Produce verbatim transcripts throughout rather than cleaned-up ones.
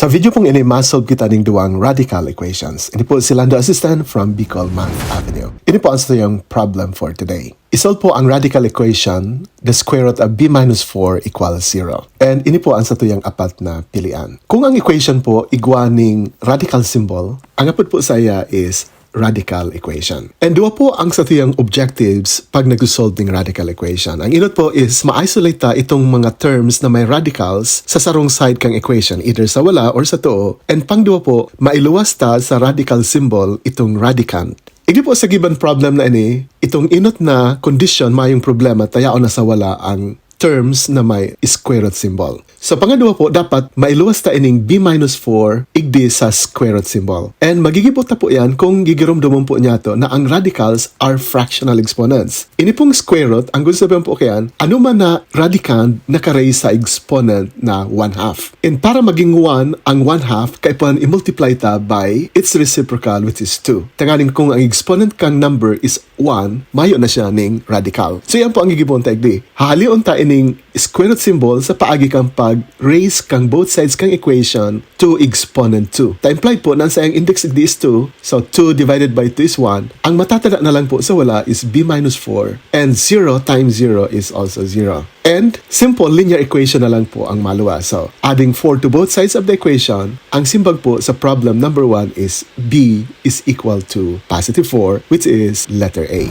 Sa video pong ini, masolve kita ning duwang radical equations. Ini po si Lando Assistant from Bicol Math Avenue. Ini po ang satuyang problem for today. Isolve po ang radical equation, the square root of b minus four equals zero. And ini po ang satuyang apat na pilian. Kung ang equation po igwa ning radical symbol, ang apod po saya is radical equation. And duwa po ang satuyang objectives pag nag-solve ning radical equation. Ang inot po is ma-isolate ta itong mga terms na may radicals sa sarong side kang equation, either sa wala or sa too. And pangduwa po, mailuwas ta sa radical symbol itong radicand. Igdi po sa given problem na ini, itong inot na condition mayong problema ta yaon na sa wala ang terms na may square root symbol. So, pangadwa po, dapat mailuwas ta ining b minus four igdi sa square root symbol. And magigibo ta po yan kung gigiromdomon po niyato na ang radicals are fractional exponents. Ini pong square root, ang gusto sabihin po kayan, ano man na radicand naka-raise sa exponent na one half. And para maging one ang one half, kaipuhan i-multiply ta by its reciprocal, which is two. Tanganing kung ang exponent kang number is one, mayo na siya ning radical. So, yan po ang gigibohon ta igdi. Hahalion ta ining square root symbol sa paagi kan pag-raise kan both sides kan equation to exponent two. Ta implied po na ang saiyang index digdi is two, so two divided by two is one. Ang matatada na lang po sa wala is b minus four, and zero times zero is also zero. And simple linear equation na lang po ang maluwas. So, adding four to both sides of the equation, ang simbag po sa problem number one is b is equal to positive four, which is letter A.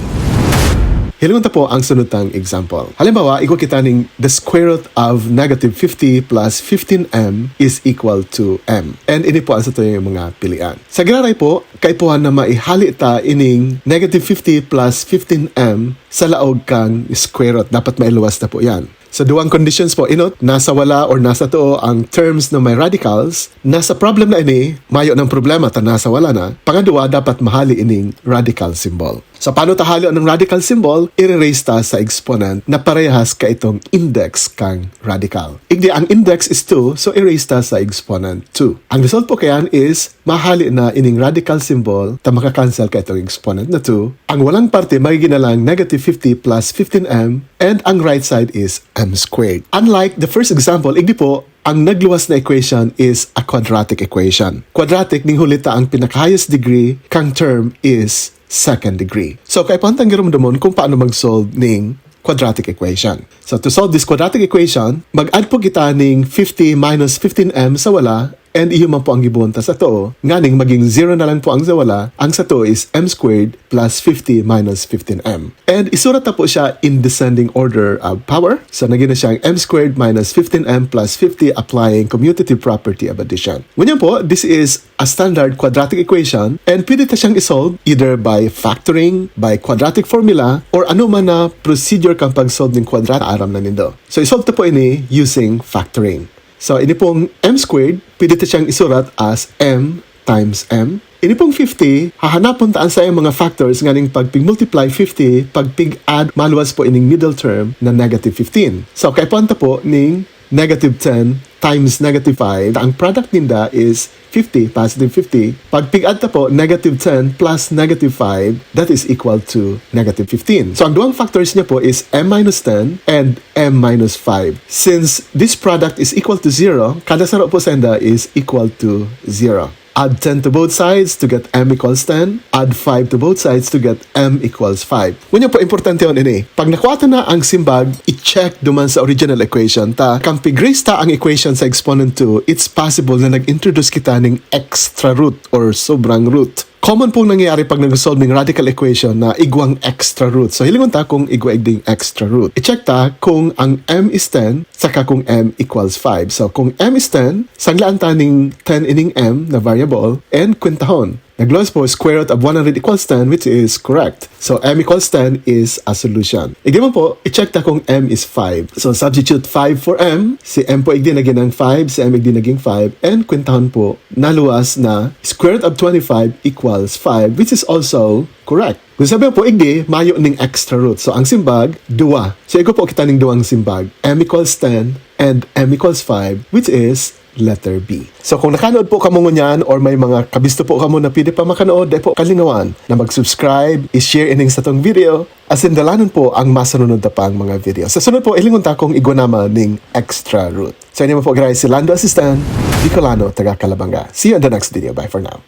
Hilingon ta po ang sunod tang example. Halimbawa, igwa kita ning the square root of negative fifty plus fifteen m is equal to m. And ini po ang satuyang mga pilian. Sa giraray po, kaipuhan na maihali ta ining negative fifty plus fifteen m sa laog kang square root. Dapat mailuwas ta po yan. So, duwang conditions po, inot, nasa wala or nasa too ang terms na may radicals, nasa problem na ini, mayo ng problema ta nasa wala na. Pangadwa, dapat mahali ining radical symbol. So, paano ta hali ang radical symbol? I-raise ta sa exponent na parehas kaitong index kang radical. Igdi, ang index is two, so i-raise ta sa exponent two. Ang result po kayan is, mahali na ining radical symbol ta makakancel kaitong exponent na two. Ang walang parte, magiging na lang negative fifty plus fifteen m, and ang right side is m squared. Unlike the first example, igdi po, ang nagluwas na equation is a quadratic equation. Quadratic, ning huli ta ang pinaka-highest degree kang term is second degree. So, kaipuhan tang giromdomon kung paano mag-solve ning quadratic equation. So, to solve this quadratic equation, mag-add po kita ning fifty minus fifteen m sa wala, and iyo man po ang gibohon ta sa too, nganing maging zero na lang po ang sa wala, ang sa too is m squared plus fifty minus fifteen m. And isurat ta po siya in descending order of power. So, naging na siyang m squared minus fifteen m plus fifty applying commutative property of addition. Ngunyan po, this is a standard quadratic equation, and pwede ta siyang i-solve either by factoring, by quadratic formula, or ano man na procedure kang pag-solve ng kwadrado, aram na nindo. So, i-solve ta po ini using factoring. So, ini pong m squared, pwede ta siyang isurat as m times m. Ini pong fifty, hahanapon ta ang saiyang mga factors nganing pag pig-multiply fifty, pag pig-add, maluwas po ining middle term na negative fifteen. So, kaipuhan ta po ning negative ten times negative five. Ang product ninda is fifty, positive fifty. Pag pig-add ta po, negative ten plus negative five, that is equal to negative fifteen. So, ang duwang factors niya po is m minus ten and m minus five. Since this product is equal to zero, kada saro po senda is equal to zero. Add ten to both sides to get m equals ten. Add five to both sides to get m equals five. Ngunyan po, importante yon ini. Pag nakuha ta na ang simbag, i-check duman sa original equation ta. Kan pig-raise ta ang equation sa exponent two, it's possible na nag-introduce kita ning extra root or sobrang root. Common pong nangyayari pag nag-solve ning radical equation na igwang extra root. So, hilingon ta kung igwa igding extra root. I-check ta kung ang m is ten, saka kung m equals five. So, kung m is ten, sanglaan ta ning ten ining m na variable, and kwentahon. Nagluwas po, square root of one hundred equals ten, which is correct. So, m equals ten is a solution. Igdi man po, i-check ta kung m is five. So, substitute five for m. Si m po igdi naging five, si m igdi naging five, and kwentahon po, naluwas na square root of twenty-five equals five, which is also correct. Kung sabi po, igdi, mayo ning extra root. So, ang simbag, duwa. So, igwa po kita ning duwang simbag. M equals ten and m equals five, which is letter B. So, kung nakanood po kamo ngunyan or may mga kabisto po kamo na pwede pa makanood, dai po kalingawan na mag-subscribe, i-share ining satong video, asin dalanon po ang masunod na pang mga video. Sa sunod po, hilingon ta kung igwa naman ning extra root. Sa inyo po, guys, si Lando Assistant, Bicolano, taga Calabanga. See you in the next video. Bye for now.